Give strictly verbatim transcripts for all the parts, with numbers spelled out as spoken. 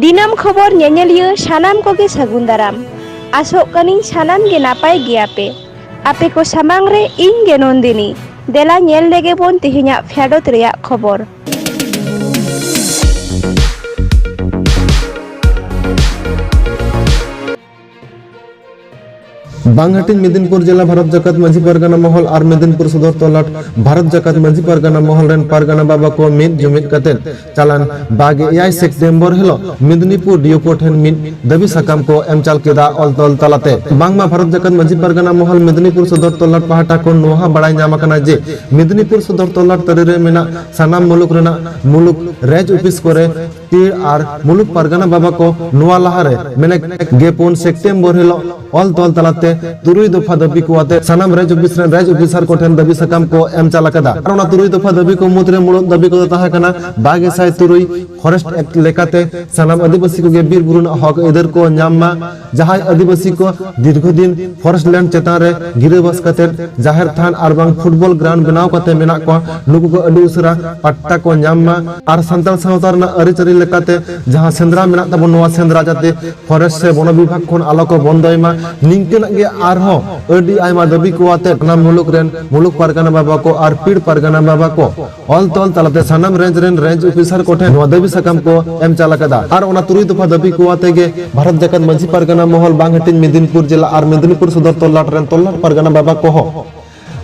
ᱫᱤᱱᱟᱹᱢ ᱠᱷᱚᱵᱚᱨ ᱧᱮᱧᱮᱞᱤᱭᱟᱹ ᱥᱟᱱᱟᱢ ᱠᱚᱜᱮ ᱥᱟᱹᱜᱩᱱ ᱫᱟᱨᱟᱢ᱾ ᱟᱥᱚᱜ ᱠᱟᱹᱱᱟᱹᱧ ᱥᱟᱱᱟᱢ ᱜᱮ ᱱᱟᱯᱟᱭ ᱜᱮᱭᱟᱯᱮ᱾ ᱟᱯᱮ ᱠᱚ ᱥᱟᱢᱟᱝ ᱨᱮ ᱤᱧ ᱜᱮ ᱱᱚᱱᱫᱤᱱᱤ᱾ ᱫᱮᱞᱟ ᱧᱮᱞ ᱞᱮᱜᱮ ᱵᱚᱱ ᱛᱮᱦᱮᱧᱟᱜ ᱯᱷᱮᱰᱚᱛ ᱨᱮᱭᱟᱜ ᱠᱷᱚᱵᱚᱨ᱾ ᱵᱟᱝᱦᱟᱹᱴᱤᱧ ᱢᱮᱫᱤᱱᱯᱩᱨ ᱡᱮᱞᱟ ᱵᱷᱟᱨᱚᱛ ᱡᱟᱠᱟᱛ ᱢᱟᱹᱡᱷᱤ ᱯᱟᱨᱜᱟᱱᱟ ᱢᱚᱦᱚᱞ ᱟᱨ ᱢᱮᱫᱤᱱᱯᱩᱨ ᱥᱚᱫᱚᱨ ᱛᱚᱞᱟᱴ ᱵᱷᱟᱨᱚᱛ ᱡᱟᱠᱟᱛ ᱢᱟᱹᱡᱷᱤ ᱯᱟᱨᱜᱟᱱᱟ ᱢᱚᱦᱚᱞ ᱨᱮᱱ ᱯᱟᱨᱜᱟᱱᱟ ᱵᱟᱵᱟ ᱠᱚ ᱢᱤᱫ ᱡᱩᱢᱤᱫ ᱠᱟᱛᱮ ᱪᱟᱞᱟᱱ ᱵᱟᱜᱮ ᱮᱭᱟᱭ ᱥᱮᱯᱴᱮᱢᱵᱚᱨ ᱦᱤᱞᱳᱜ ᱢᱮᱫᱤᱱᱤᱯᱩᱨ ᱰᱤᱭᱳᱯᱳ ᱴᱷᱮᱱ ᱢᱤᱫ ᱫᱟᱹᱵᱤ ᱥᱟᱠᱟᱢ ᱠᱚ ᱮᱢ ᱪᱟᱞ ᱠᱮᱫᱟ ᱚᱞ ᱛᱚᱞ ᱛᱟᱞᱟᱛᱮ᱾ ᱵᱟᱝᱢᱟ ᱵᱷᱟᱨᱚᱛ ᱡᱟᱠᱟᱛ ᱢᱟᱹᱡᱷᱤ ᱯᱟᱨᱜᱟᱱᱟ ᱢᱚᱦᱚᱞ ᱢᱮᱫᱤᱱᱤᱯᱩᱨ ᱥᱚᱫᱚᱨ ᱛᱚᱞᱟᱴ ᱯᱟᱦᱴᱟ ᱠᱷᱚᱱ ᱱᱚᱣᱟ ᱦᱚᱸ ᱵᱟᱲᱟᱭ ᱧᱟᱢ ᱟᱠᱟᱱᱟ ᱡᱮ ᱢᱮᱫᱤᱱᱤᱯᱩᱨ ᱥᱚᱫᱚᱨ ᱛᱚᱞᱟᱴ ᱛᱟᱹᱨᱤ ᱨᱮ ᱢᱮᱱᱟᱜ ᱥᱟᱱᱟᱢ ᱢᱩᱞᱩᱠ ᱨᱮᱱᱟᱜ ᱢᱩᱞᱩᱠ ᱨᱮᱡᱽ ᱚᱯᱷᱤᱥ ᱠᱚᱨᱮ ᱛᱤᱲ ᱟᱨ ᱢᱩᱞᱩᱠ ᱯᱟᱨᱜᱟᱱᱟ ᱵᱟᱵᱟ ᱠᱚ ᱱᱚᱣᱟ ᱞᱟᱦᱟᱨᱮ ᱢᱮᱱᱮᱠ ᱜᱮ ᱯᱩᱱ ᱥᱮᱯᱴᱮᱢᱵᱚᱨ ᱦᱤᱞᱳᱜ ᱚᱞ ᱛᱚᱞ ᱛᱟᱞᱟᱛᱮ ᱛᱩᱨᱩᱭ ᱫᱚᱯᱷᱟ ᱫᱟᱹᱵᱤ ᱠᱚ ᱟᱛᱮ ᱥᱟᱱᱟᱢ ᱨᱮᱡᱽ ᱚᱯᱷᱤᱥ ᱨᱮᱱ ᱨᱮᱡᱽ ᱚᱯᱷᱤᱥᱟᱨ ᱠᱚᱴᱷᱮᱱ ᱫᱟᱹᱵᱤ ᱥᱟᱠᱟᱢ ᱠᱚ ᱮᱢ ᱪᱟᱞ ᱟᱠᱟᱫᱟ᱾ ᱟᱨ ᱚᱱᱟ ᱛᱩᱨᱩᱭ ᱫᱚᱯᱷᱟ ᱫᱟᱹᱵᱤ ᱠᱚ ᱢᱩᱫᱽᱨᱮ ᱢᱩᱬᱩᱫ ᱫᱟᱹᱵᱤ ᱠᱚᱫᱚ ᱛᱟᱦᱮᱸ ᱠᱟᱱᱟ ᱵᱟᱜᱮ ᱥᱟᱭ ᱛᱩᱨᱩᱭ ᱯᱷᱚᱨᱮᱥᱴ ᱮᱠᱴ ᱞᱮᱠᱟᱛᱮ ᱥᱟᱱᱟᱢ ᱟᱹᱫᱤᱵᱟᱹᱥᱤ ᱠᱚᱜᱮ ᱵᱤᱨ ᱵᱩᱨᱩ ᱨᱮᱱᱟᱜ ᱦᱚᱠ ᱟᱹᱭᱫᱟᱹᱨ ᱠᱚ ᱧᱟᱢ ᱢᱟ᱾ ᱡᱟᱦᱟᱸᱭ ᱟᱹᱫᱤᱵᱟᱹᱥᱤ ᱠᱚ ᱫᱤᱨᱜᱷᱚ ᱫᱤᱱ ᱯᱷᱚᱨᱮᱥᱴ ᱞᱮᱱᱰ ᱪᱮᱛᱟᱱ ᱨᱮ ᱜᱤᱨᱟᱹᱵᱟᱥ ᱠᱟᱛᱮ ᱡᱟᱦᱮᱨ ᱛᱷᱟᱱ ᱟᱨ ᱵᱟᱝ ᱯᱷᱩᱴᱵᱚᱞ ᱜᱨᱟᱣᱩᱱᱰ ᱵᱮᱱᱟᱣ ᱠᱟᱛᱮ ᱢᱮᱱᱟᱜ ᱠᱚᱣᱟ, ᱱᱩᱠᱩ ᱠᱚ ᱟᱹᱰᱤ ᱩᱥᱟᱹᱨᱟ ᱯᱟᱴᱴᱟ ᱠᱚ ᱧᱟᱢ ᱢᱟ᱾ ᱟᱨ ᱥᱟᱱᱛᱟᱲ ᱥᱟᱶᱛᱟ ᱨᱮᱱᱟᱜ ᱟᱹᱨᱤᱪᱟᱹᱞᱤ ᱞᱮᱠᱟᱛᱮ ᱡᱟᱦᱟᱸ ᱥᱮᱸᱫᱽᱨᱟ ᱢᱮᱱᱟᱜ ᱛᱟᱵᱚᱱ, ᱱᱚᱣᱟ ᱥᱮᱸᱫᱽᱨᱟ ᱡᱟᱛᱮ ᱯᱷᱚᱨᱮᱥᱴ ᱥᱮ ᱵᱚᱱᱚ ᱵᱤᱵᱷᱟᱜᱽ ᱠᱷᱚᱱ ᱟᱞᱚ ᱠᱚ ᱵᱚᱱᱫᱚᱭ ᱢᱟ, ᱱᱤᱝᱠᱟᱹᱱᱟᱜ ᱜᱮ ᱟᱨᱦᱚᱸ ᱟᱹᱰᱤ ᱟᱭᱢᱟ ᱫᱟᱹᱵᱤ ᱠᱚ ᱟᱛᱮ ᱥᱟᱱᱟᱢ ᱢᱩᱞᱩᱠ ᱨᱮᱱ ᱢᱩᱞᱩᱠ ᱯᱟᱨᱜᱟᱱᱟ ᱵᱟᱵᱟ ᱠᱚ ᱟᱨ ᱯᱤᱲ ᱯᱟᱨᱜᱟᱱᱟ ᱵᱟᱵᱟ ᱠᱚ ᱚᱞ ᱛᱚᱞ ᱛᱟᱞᱟᱛᱮ ᱥᱟᱱᱟᱢ ᱨᱮᱧᱡᱽ ᱨᱮᱱ ᱨᱮᱧᱡᱽ ᱚᱯᱷᱤᱥᱟᱨ ᱠᱚᱴᱷᱮᱱ ᱱᱚᱣᱟ ᱫᱟᱹᱵᱤ ᱥᱟᱠᱟᱢ ᱠᱚ ᱮᱢ ᱪᱟᱞ ᱟᱠᱟᱫᱟ᱾ ᱟᱨ ᱚᱱᱟ ᱛᱩᱨᱩᱭ ᱫᱚᱯᱷᱟ ᱫᱟᱹᱵᱤ ᱠᱚ ᱟᱛᱮ ᱜᱮ ᱵᱷᱟᱨᱚᱛ ᱡᱟᱠᱟᱛ ᱢᱟᱹᱡᱷᱤ ᱯᱟᱨᱜᱟᱱᱟ ᱢᱚᱦᱚᱞ ᱵᱟᱝ ᱦᱟᱹᱴᱤᱧ ᱢᱮᱫᱤᱱᱯᱩᱨ ᱡᱮᱞᱟ ᱟᱨ ᱢᱮᱫᱤᱱᱤᱯᱩᱨ ᱥᱚᱫᱚᱨ ᱛᱚᱞᱞᱟᱴ ᱨᱮᱱ ᱛᱚᱞᱞᱟᱴ ᱯᱟᱨᱜᱟᱱᱟ ᱵᱟᱵᱟ ᱠᱚᱦᱚᱸ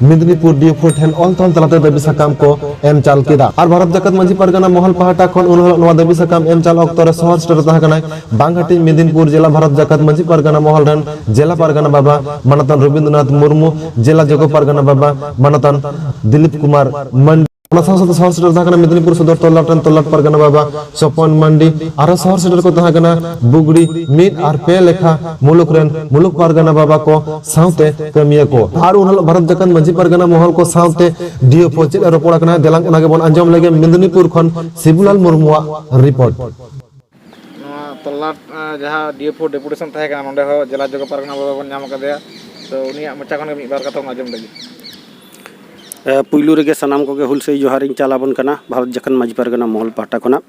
ᱢᱮᱫᱤᱱᱤᱯᱩᱨ ᱰᱤ ᱮᱯᱷ ᱳ ᱴᱷᱮᱱ ᱚᱞ ᱛᱚᱞ ᱛᱟᱞᱟᱛᱮ ᱫᱟᱹᱵᱤ ᱥᱟᱠᱟᱢ ᱠᱚ ᱮᱢ ᱪᱟᱞ ᱠᱮᱫᱟ᱾ ᱟᱨ ᱵᱷᱟᱨᱚᱛ ᱡᱟᱠᱟᱛ ᱢᱟᱹᱡᱷᱤ ᱯᱟᱨᱜᱟᱱᱟ ᱢᱚᱦᱚᱞ ᱯᱟᱦᱴᱟ ᱠᱷᱚᱱ ᱩᱱ ᱦᱤᱞᱳᱜ ᱱᱚᱣᱟ ᱫᱟᱹᱵᱤ ᱥᱟᱠᱟᱢ ᱮᱢ ᱪᱟᱞ ᱚᱠᱛᱚ ᱨᱮ ᱥᱚᱦᱚᱨ ᱥᱮᱴᱮᱨ ᱛᱟᱦᱮᱸ ᱠᱟᱱᱟᱭ ᱵᱟᱝ ᱦᱟᱹᱴᱤᱧ ᱢᱮᱫᱤᱱᱯᱩᱨ ᱡᱮᱞᱟ ᱵᱷᱟᱨᱚᱛ ᱡᱟᱠᱟᱛ ᱢᱟᱹᱡᱷᱤ ᱯᱟᱨᱜᱟᱱᱟ ᱢᱚᱦᱚᱞ ᱨᱮᱱ ᱡᱮᱞᱟ ᱯᱟᱨᱜᱟᱱᱟ ᱵᱟᱵᱟ ᱢᱟᱱᱚᱛᱟᱱ ᱨᱚᱵᱤᱱᱫᱨᱚᱱᱟᱛᱷ ᱢᱩᱨᱢᱩ, ᱡᱮᱞᱟ ᱡᱚᱜᱚ ᱯᱟᱨᱜᱟᱱᱟ ᱵᱟᱵᱟ ᱢᱟᱱᱚᱛᱟᱱ ᱫᱤᱞᱤᱯ ᱠᱩᱢᱟᱨ ᱢᱟᱱᱰᱤ᱾ ᱚᱱᱟ ᱥᱟᱶ ᱥᱟᱶᱛᱮ ᱥᱚᱦᱚᱨ ᱥᱮᱴᱮᱨ ᱛᱟᱦᱮᱸ ᱠᱟᱱᱟ ᱢᱮᱫᱤᱱᱤᱯᱩᱨ ᱥᱚᱫᱚᱨ ᱛᱚᱞᱞᱟᱴ ᱨᱮᱱ ᱛᱚᱞᱞᱟᱴ ᱯᱟᱨᱜᱟᱱᱟ ᱵᱟᱵᱟ ᱥᱚᱯᱚᱱ ᱢᱟᱱᱰᱤ᱾ ᱟᱨᱦᱚᱸ ᱥᱚᱦᱚᱨ ᱥᱮᱴᱮᱨ ᱠᱚ ᱛᱟᱦᱮᱸ ᱠᱟᱱᱟ ᱵᱩᱜᱲᱤ ᱢᱤᱫ ᱟᱨ ᱯᱮ ᱞᱮᱠᱷᱟ ᱢᱩᱞᱩᱠ ᱨᱮᱱ ᱢᱩᱞᱩᱠ ᱯᱟᱨᱜᱟᱱᱟ ᱵᱟᱵᱟ ᱠᱚ ᱥᱟᱶᱛᱮ ᱠᱟᱹᱢᱤᱭᱟᱹ ᱠᱚ᱾ ᱟᱨ ᱩᱱ ᱦᱤᱞᱳᱜ ᱵᱷᱟᱨᱚᱛ ᱡᱟᱠᱟᱛ ᱢᱟᱹᱡᱷᱤ ᱯᱟᱨᱜᱟᱱᱟ ᱢᱚᱦᱚᱞ ᱠᱚ ᱥᱟᱶᱛᱮ ᱰᱤ ᱮᱯᱷ ᱳ ᱪᱮᱫ ᱮ ᱨᱚᱯᱚᱲ ᱟᱠᱟᱱᱟ, ᱫᱮᱞᱟᱝ ᱚᱱᱟ ᱜᱮᱵᱚᱱ ᱟᱸᱡᱚᱢ ᱞᱮᱜᱮ ᱢᱮᱫᱤᱱᱤᱯᱩᱨ ᱠᱷᱚᱱ ᱥᱤᱵᱩᱞᱟᱞ ᱢᱩᱨᱢᱩᱣᱟᱜ ᱨᱤᱯᱳᱨᱴ᱾ ᱱᱚᱣᱟ ᱛᱚᱞᱞᱟᱴ, ᱟᱸ, ᱡᱟᱦᱟᱸ ᱰᱤ ᱮᱯᱷ ᱳ ᱰᱮᱯᱩᱴᱮᱥᱚᱱ ᱛᱟᱦᱮᱸ ᱠᱟᱱᱟ, ᱱᱚᱸᱰᱮ ᱦᱚᱸ ᱡᱮᱞᱟ ᱡᱚᱜᱚ ᱯᱟᱨᱜᱟᱱᱟ ᱵᱟᱵᱟ ᱵᱚᱱ ᱧᱟᱢ ᱟᱠᱟᱫᱮᱭᱟ᱾ ᱛᱚ, ᱩᱱᱤᱭᱟᱜ ᱢᱚᱪᱟ ᱠᱷᱚᱱ ᱜᱮ ᱢᱤᱫ ᱵᱟᱨ ᱠᱟᱛᱷᱟ ᱵᱚᱱ ᱟᱸᱡᱚᱢ ᱞᱮᱜᱮ᱾ ᱮ, ᱯᱩᱭᱞᱩ ᱨᱮᱜᱮ ᱥᱟᱱᱟᱢ ᱠᱚᱜᱮ ᱦᱩᱞᱥᱟᱹᱭ ᱡᱚᱦᱟᱨᱤᱧ ᱪᱟᱞ ᱟᱵᱚᱱ ᱠᱟᱱᱟ ᱵᱷᱟᱨᱚᱛ ᱡᱷᱟᱲᱠᱷᱚᱸᱰ ᱢᱟᱹᱡᱷᱤ ᱯᱟᱨᱜᱟᱱᱟ ᱢᱚᱦᱚᱞ ᱯᱟᱦᱴᱟ ᱠᱷᱚᱱᱟᱜ᱾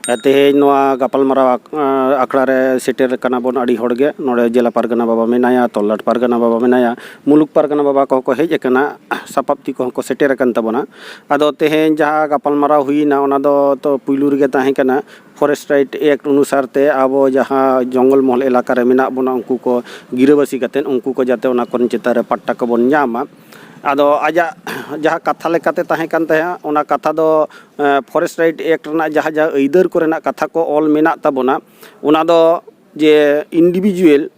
ᱮ, ᱛᱮᱦᱮᱧ ᱱᱚᱣᱟ ᱜᱟᱯᱟᱞᱢᱟᱨᱟᱣ ᱟᱠ-, ᱮ, ᱟᱠᱷᱲᱟ ᱨᱮ ᱥᱮᱴᱮᱨ ᱟᱠᱟᱱᱟ ᱵᱚᱱ ᱟᱹᱰᱤ ᱦᱚᱲ ᱜᱮ᱾ ᱱᱚᱰᱮ ᱡᱮᱞᱟ ᱯᱟᱨᱜᱟᱱᱟ ᱵᱟᱵᱟ ᱢᱮᱱᱟᱭᱟ, ᱛᱚᱞᱞᱟᱴ ᱯᱟᱨᱜᱟᱱᱟ ᱵᱟᱵᱟ ᱢᱮᱱᱟᱭᱟ, ᱢᱩᱞᱩᱠ ᱯᱟᱨᱜᱟᱱᱟ ᱵᱟᱵᱟ ᱠᱚᱦᱚᱸ ᱠᱚ ᱦᱮᱡ ᱟᱠᱟᱱᱟ, ᱥᱟᱯᱟᱵ ᱛᱤ ᱠᱚᱦᱚᱸ ᱠᱚ ᱥᱮᱴᱮᱨ ᱟᱠᱟᱱ ᱛᱟᱵᱚᱱᱟ᱾ ᱟᱫᱚ ᱛᱮᱦᱮᱧ ᱡᱟᱦᱟᱸ ᱜᱟᱯᱟᱞᱢᱟᱨᱟᱣ ᱦᱩᱭᱱᱟ, ᱚᱱᱟ ᱫᱚ ᱛᱚ ᱯᱩᱭᱞᱩ ᱨᱮᱜᱮ ᱛᱟᱦᱮᱸ ᱠᱟᱱᱟ, ᱯᱷᱚᱨᱮᱥᱴ ᱨᱟᱭᱤᱴ ᱮᱠᱴ ᱚᱱᱩᱥᱟᱨ ᱛᱮ ᱟᱵᱚ ᱡᱟᱦᱟᱸ ᱡᱚᱝᱜᱚᱞ ᱢᱚᱦᱚᱞ ᱮᱞᱟᱠᱟ ᱨᱮ ᱢᱮᱱᱟᱜ ᱵᱚᱱᱟ, ᱩᱱᱠᱩ ᱠᱚ ᱜᱤᱨᱟᱹᱵᱟᱹᱥᱤ ᱠᱟᱛᱮᱫ ᱩᱱᱠᱩ ᱠᱚ ᱡᱟᱛᱮ ᱚᱱᱟ ᱠᱚᱨᱮᱱ ᱪᱮᱛᱟᱱ ᱨᱮ ᱯᱟᱴᱴᱟ ᱠᱚᱵᱚᱱ ᱧᱟᱢᱟ᱾ ᱟᱫᱚ ᱟᱡᱟᱜ ᱡᱟᱦᱟᱸ ᱠᱟᱛᱷᱟ ᱞᱮᱠᱟᱛᱮ ᱛᱟᱦᱮᱸ ᱠᱟᱱ ᱛᱟᱦᱮᱸᱫ, ᱚᱱᱟ ᱠᱟᱛᱷᱟ ᱫᱚ, ᱮ, ᱯᱷᱚᱨᱮᱥᱴ ᱨᱟᱭᱤᱴ ᱮᱠᱴ ᱨᱮᱱᱟᱜ ᱡᱟᱦᱟᱸ ᱡᱟᱦᱟᱸ ᱟᱹᱭᱫᱟᱹᱨ ᱠᱚᱨᱮᱱᱟᱜ ᱠᱟᱛᱷᱟ ᱠᱚ ᱚᱞ ᱢᱮᱱᱟᱜ ᱛᱟᱵᱚᱱᱟ, ᱚᱱᱟ ᱫᱚ ᱡᱮ ᱤᱱᱰᱤᱵᱷᱤᱡᱩᱣᱟᱞ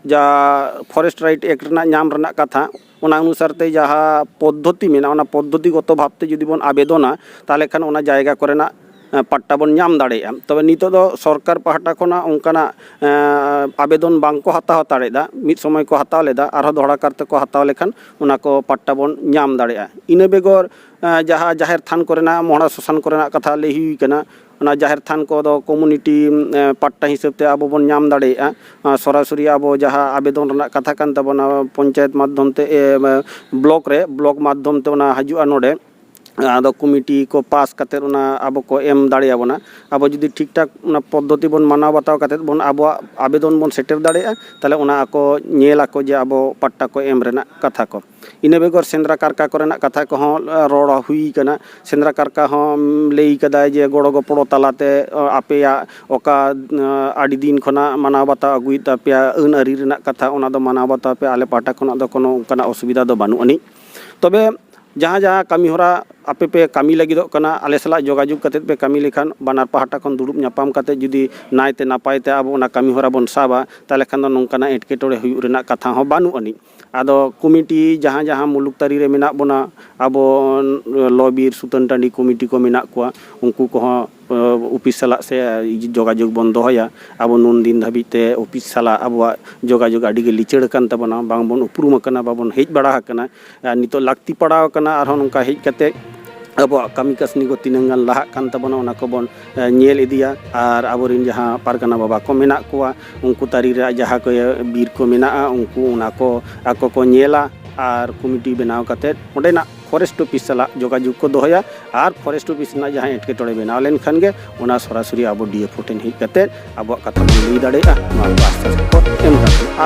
ᱡᱟᱦᱟᱸ ᱯᱷᱚᱨᱮᱥᱴ ᱨᱟᱭᱤᱴ ᱮᱠᱴ ᱨᱮᱱᱟᱜ ᱧᱟᱢ ᱨᱮᱱᱟᱜ ᱠᱟᱛᱷᱟ, ᱚᱱᱟ ᱚᱱᱩᱥᱟᱨ ᱛᱮ ᱡᱟᱦᱟᱸ ᱯᱚᱫᱽᱫᱷᱚᱛᱤ ᱢᱮᱱᱟᱜᱼᱟ, ᱚᱱᱟ ᱯᱚᱫᱽᱫᱷᱚᱛᱤᱜᱚᱛᱚ ᱵᱷᱟᱵᱽ ᱛᱮ ᱡᱩᱫᱤ ᱵᱚᱱ ᱟᱵᱮᱫᱚᱱᱟ, ᱛᱟᱦᱚᱞᱮ ᱠᱷᱟᱱ ᱚᱱᱟ ᱡᱟᱭᱜᱟ ᱠᱚᱨᱮᱱᱟᱜ, ᱮ, ᱯᱟᱴᱴᱟ ᱵᱚᱱ ᱧᱟᱢ ᱫᱟᱲᱮᱭᱟᱜᱼᱟ᱾ ᱛᱚᱵᱮ ᱱᱤᱛᱚᱜ ᱫᱚ ᱥᱚᱨᱠᱟᱨ ᱯᱟᱦᱴᱟ ᱠᱷᱚᱱᱟᱜ ᱚᱱᱠᱟᱱᱟᱜ, ᱮ, ᱟᱵᱮᱫᱚᱱ ᱵᱟᱝ ᱠᱚ ᱦᱟᱛᱟᱣ ᱦᱟᱛᱟᱲᱮᱫᱟ᱾ ᱢᱤᱫ ᱥᱚᱢᱚᱭ ᱠᱚ ᱦᱟᱛᱟᱣ ᱞᱮᱫᱟ, ᱟᱨᱦᱚᱸ ᱫᱚᱦᱲᱟ ᱠᱟᱨᱛᱮ ᱠᱚ ᱦᱟᱛᱟᱣ ᱞᱮᱠᱷᱟᱱ ᱚᱱᱟ ᱠᱚ ᱯᱟᱴᱴᱟ ᱵᱚᱱ ᱧᱟᱢ ᱫᱟᱲᱮᱭᱟᱜᱼᱟ᱾ ᱤᱱᱟᱹ ᱵᱮᱜᱚᱨ, ᱮ, ᱡᱟᱦᱟᱸ ᱡᱟᱦᱮᱨ ᱛᱷᱟᱱ ᱠᱚᱨᱮᱱᱟᱜ, ᱢᱚᱦᱲᱟ ᱥᱚᱥᱟᱱ ᱠᱚᱨᱮᱱᱟᱜ ᱠᱟᱛᱷᱟ ᱞᱟᱹᱭ ᱦᱩᱭ ᱠᱟᱱᱟ, ᱚᱱᱟ ᱡᱟᱦᱮᱨ ᱛᱷᱟᱱ ᱠᱚᱫᱚ ᱠᱚᱢᱩᱱᱤᱴᱤ, ᱮ, ᱯᱟᱴᱴᱟ ᱦᱤᱥᱟᱹᱵ ᱛᱮ ᱟᱵᱚ ᱵᱚᱱ ᱧᱟᱢ ᱫᱟᱲᱮᱭᱟᱜᱼᱟ᱾ ᱟᱨ ᱥᱚᱨᱟᱥᱚᱨᱤ ᱟᱵᱚ ᱡᱟᱦᱟᱸ ᱟᱵᱮᱫᱚᱱ ᱨᱮᱱᱟᱜ ᱠᱟᱛᱷᱟ ᱠᱟᱱ ᱛᱟᱵᱚᱱᱟ, ᱯᱚᱧᱪᱟᱭᱮᱛ ᱢᱟᱫᱽᱫᱷᱚᱢ ᱛᱮ, ᱮ, ᱵᱞᱚᱠ ᱨᱮ, ᱵᱞᱚᱠ ᱢᱟᱫᱽᱫᱷᱚᱢ ᱛᱮ ᱚᱱᱟ ᱦᱤᱡᱩᱜᱼᱟ ᱱᱚᱰᱮ᱾ ᱟᱫᱚ ᱠᱚᱢᱤᱴᱤ ᱠᱚ ᱯᱟᱥ ᱠᱟᱛᱮᱫ ᱚᱱᱟ ᱟᱵᱚ ᱠᱚ ᱮᱢ ᱫᱟᱲᱮᱭᱟᱵᱚᱱᱟ᱾ ᱟᱵᱚ ᱡᱩᱫᱤ ᱴᱷᱤᱠ ᱴᱷᱟᱠ ᱚᱱᱟ ᱯᱚᱫᱽᱫᱷᱚᱛᱤ ᱵᱚᱱ ᱢᱟᱱᱟᱣ ᱵᱟᱛᱟᱣ ᱠᱟᱛᱮᱫ ᱵᱚᱱ ᱟᱵᱚᱣᱟᱜ ᱟᱵᱮᱫᱚᱱ ᱵᱚᱱ ᱥᱮᱴᱮᱨ ᱫᱟᱲᱮᱭᱟᱜᱼᱟ, ᱛᱟᱦᱚᱞᱮ ᱚᱱᱟ ᱟᱠᱚ ᱧᱮᱞ ᱟᱠᱚ ᱡᱮ ᱟᱵᱚ ᱯᱟᱴᱴᱟ ᱠᱚ ᱮᱢ ᱨᱮᱱᱟᱜ ᱠᱟᱛᱷᱟ ᱠᱚ᱾ ᱤᱱᱟᱹ ᱵᱮᱜᱚᱨ ᱥᱮᱸᱫᱽᱨᱟ ᱠᱟᱨᱠᱟ ᱠᱚᱨᱮᱱᱟᱜ ᱠᱟᱛᱷᱟ ᱠᱚᱦᱚᱸ, ᱮ, ᱨᱚᱲ ᱦᱩᱭ ᱠᱟᱱᱟ᱾ ᱥᱮᱸᱫᱽᱨᱟ ᱠᱟᱨᱠᱟ ᱦᱚᱸ, ᱩᱢ, ᱞᱟᱹᱭ ᱠᱟᱫᱟᱭ ᱡᱮ ᱜᱚᱲᱚ ᱜᱚᱯᱚᱲᱚ ᱛᱟᱞᱟᱛᱮ, ᱮ, ᱟᱯᱮᱭᱟᱜ ᱚᱠᱟ, ᱮ, ᱟᱹᱰᱤ ᱫᱤᱱ ᱠᱷᱚᱱᱟᱜ ᱢᱟᱱᱟᱣ ᱵᱟᱛᱟᱣ ᱟᱹᱜᱩᱭᱮᱫ ᱛᱟᱯᱮᱭᱟ ᱟᱹᱱ ᱟᱹᱨᱤ ᱨᱮᱱᱟᱜ ᱠᱟᱛᱷᱟ, ᱚᱱᱟ ᱫᱚ ᱢᱟᱱᱟᱣ ᱵᱟᱛᱟᱣ ᱯᱮ, ᱟᱞᱮ ᱯᱟᱦᱴᱟ ᱠᱷᱚᱱᱟᱜ ᱫᱚ ᱠᱳᱱᱳ ᱚᱱᱠᱟᱱᱟᱜ ᱚᱥᱩᱵᱤᱫᱷᱟ ᱫᱚ ᱵᱟᱹᱱᱩᱜ ᱟᱹᱱᱤᱡ᱾ ᱛᱚᱵᱮ ᱡᱟᱦᱟᱸ ᱡᱟᱦᱟᱸ ᱠᱟᱹᱢᱤ ᱦᱚᱨᱟ ᱟᱯᱮ ᱯᱮ ᱠᱟᱹᱢᱤ ᱞᱟᱹᱜᱤᱫᱚᱜ ᱠᱟᱱᱟ, ᱟᱞᱮ ᱥᱟᱞᱟᱜ ᱡᱳᱜᱟᱡᱳᱜᱽ ᱠᱟᱛᱮᱫ ᱯᱮ ᱠᱟᱹᱢᱤ ᱞᱮᱠᱷᱟᱱ ᱵᱟᱱᱟᱨ ᱯᱟᱦᱴᱟ ᱠᱷᱚᱱ ᱫᱩᱲᱩᱵ ᱧᱟᱯᱟᱢ ᱠᱟᱛᱮᱫ ᱡᱩᱫᱤ ᱱᱟᱭᱛᱮ ᱱᱟᱯᱟᱭ ᱛᱮ ᱟᱵᱚ ᱚᱱᱟ ᱠᱟᱹᱢᱤ ᱦᱚᱨᱟ ᱵᱚᱱ ᱥᱟᱵᱟ, ᱛᱟᱦᱚᱞᱮ ᱠᱷᱟᱱ ᱫᱚ ᱱᱚᱝᱠᱟᱱᱟᱜ ᱮᱴᱠᱮᱴᱚᱬᱮ ᱦᱩᱭᱩᱜ ᱨᱮᱱᱟᱜ ᱠᱟᱛᱷᱟ ᱦᱚᱸ ᱵᱟᱹᱱᱩᱜ ᱟᱹᱱᱤᱡ᱾ ᱟᱫᱚ ᱠᱚᱢᱤᱴᱤ ᱡᱟᱦᱟᱸ ᱡᱟᱦᱟᱸ ᱢᱩᱞᱩᱠ ᱛᱟᱹᱨᱤ ᱨᱮ ᱢᱮᱱᱟᱜ ᱵᱚᱱᱟ, ᱟᱵᱚ ᱞᱚ ᱵᱤᱨ ᱥᱩᱛᱟᱹᱱ ᱴᱟᱺᱰᱤ ᱠᱚᱢᱤᱴᱤ ᱠᱚ ᱢᱮᱱᱟᱜ ᱠᱚᱣᱟ, ᱩᱱᱠᱩ ᱠᱚᱦᱚᱸ, ᱮ, ᱚᱯᱷᱤᱥ ᱥᱟᱞᱟᱜ ᱥᱮ ᱡᱳᱜᱟᱡᱳᱜᱽ ᱵᱚᱱ ᱫᱚᱦᱚᱭᱟ᱾ ᱟᱵᱚ ᱱᱩᱱ ᱫᱤᱱ ᱫᱷᱟᱹᱵᱤᱡ ᱛᱮ ᱚᱯᱷᱤᱥ ᱥᱟᱞᱟᱜ ᱟᱵᱚᱣᱟᱜ ᱡᱳᱜᱟᱡᱳᱜᱽ ᱟᱹᱰᱤ ᱜᱮ ᱞᱤᱪᱟᱹᱲ ᱟᱠᱟᱱ ᱛᱟᱵᱚᱱᱟ, ᱵᱟᱝ ᱵᱚᱱ ᱩᱯᱨᱩᱢ ᱟᱠᱟᱱᱟ, ᱵᱟᱵᱚᱱ ᱦᱮᱡ ᱵᱟᱲᱟ ᱟᱠᱟᱱᱟ᱾ ᱟᱨ ᱱᱤᱛᱚᱜ ᱞᱟᱹᱠᱛᱤ ᱯᱟᱲᱟᱣ ᱟᱠᱟᱱᱟ, ᱟᱨᱦᱚᱸ ᱱᱚᱝᱠᱟ ᱦᱮᱡ ᱠᱟᱛᱮ ᱟᱵᱚᱣᱟᱜ ᱠᱟᱹᱢᱤ ᱠᱟᱹᱥᱱᱤ ᱠᱚ ᱛᱤᱱᱟᱹᱝ ᱜᱟᱱ ᱞᱟᱦᱟᱜ ᱠᱟᱱ ᱛᱟᱵᱚᱱᱟ, ᱚᱱᱟ ᱠᱚᱵᱚᱱ, ᱮ, ᱧᱮᱞ ᱤᱫᱤᱭᱟ᱾ ᱟᱨ ᱟᱵᱚᱨᱮᱱ ᱡᱟᱦᱟᱸ ᱯᱟᱨᱜᱟᱱᱟ ᱵᱟᱵᱟ ᱠᱚ ᱢᱮᱱᱟᱜ ᱠᱚᱣᱟ, ᱩᱱᱠᱩ ᱛᱟᱹᱨᱤ ᱨᱮᱭᱟᱜ ᱡᱟᱦᱟᱸ ᱠᱚ ᱵᱤᱨ ᱠᱚ ᱢᱮᱱᱟᱜᱼᱟ, ᱩᱱᱠᱩ ᱚᱱᱟ ᱠᱚ ᱟᱠᱚ ᱠᱚ ᱧᱮᱞᱟ ᱟᱨ ᱠᱚᱢᱤᱴᱤ ᱵᱮᱱᱟᱣ ᱠᱟᱛᱮ ᱚᱸᱰᱮᱱᱟᱜ ᱯᱷᱚᱨᱮᱥᱴ ᱚᱯᱷᱤᱥ ᱥᱟᱞᱟᱜ ᱡᱳᱜᱟᱡᱳᱜᱽ ᱠᱚ ᱫᱚᱦᱚᱭᱟ᱾ ᱟᱨ ᱯᱷᱚᱨᱮᱥᱴ ᱚᱯᱷᱤᱥ ᱨᱮᱱᱟᱜ ᱡᱟᱦᱟᱸ ᱮᱴᱠᱮᱴᱚᱬᱮ ᱵᱮᱱᱟᱣ ᱞᱮᱱᱠᱷᱟᱱ ᱜᱮ, ᱚᱱᱟ ᱥᱚᱨᱟᱥᱚᱨᱤ ᱟᱵᱚ ᱰᱤ ᱮᱯᱷ ᱳ ᱴᱷᱮᱱ ᱦᱮᱡ ᱠᱟᱛᱮ ᱟᱵᱚᱣᱟᱜ ᱠᱟᱛᱷᱟ ᱵᱚᱱ ᱞᱟᱹᱭ ᱫᱟᱲᱮᱭᱟᱜᱼᱟ᱾ ᱱᱚᱣᱟ ᱠᱚ ᱟᱥᱛᱷᱟ ᱥᱚᱠᱚᱛ ᱮᱢ ᱠᱟᱛᱮ ᱟᱨᱦᱚᱸ